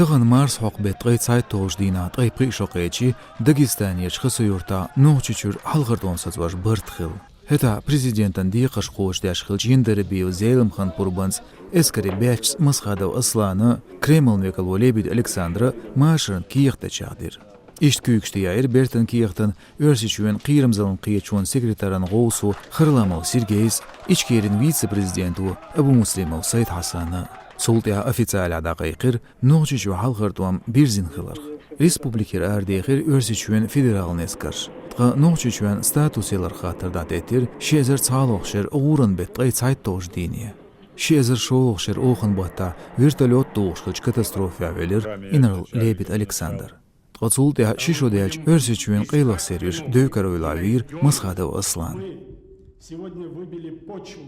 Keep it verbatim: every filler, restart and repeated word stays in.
Тахан марсхьокху беттан ткъе цхьайтталгӀачу дийнахь ткъе пхи шо кхечи Дагестанерчу Хасавюртахь Нохчийчуьра хьалхара тӀом сацош барт хилла. ХӀетахь президентан декхарш кхочушдеш хиллачу Яндарбиев Зелимханан пурбанца, эскаран баьччанца Масхадов Аслана, Кремлан векало Лебедь Александра машарна кехат дечех дира. Иштта куьйгаш тӀеяьхьира бертан кехатан Оьрсийчоьнан кхерамзаллин кхеташонан секретаран гӀовсо Харламов Сергейс, Ичкерин вице-президенто Абумуслимов Сайд-Хьасана. Цул тӀаьхьа официалехь дӀакхайкхира Нохчийчоь хьалхара тӀом бирзина хиларх. Республикера арадехира Оьрсийчоьнан федералан эскарш. Ткъа Нохчийчоьнан статус яларх хаттар дӀатӀеттира ши эзар цхьалгӀачу шеран гӀуран беттан ткъе цхьайтталгӀачу дийне. Ши эзар шолгӀачу шеран охан баттахь вертолет дохуш хиллачу катастрофехь велира инарла Лебедь Александр. Ткъа цул тӀаьхьа ши шо даьлча Оьрсийчоьнан къайлаха сервисаша девкаруьйлахь вийра Масхадов Аслан. Сегодня выбили почву.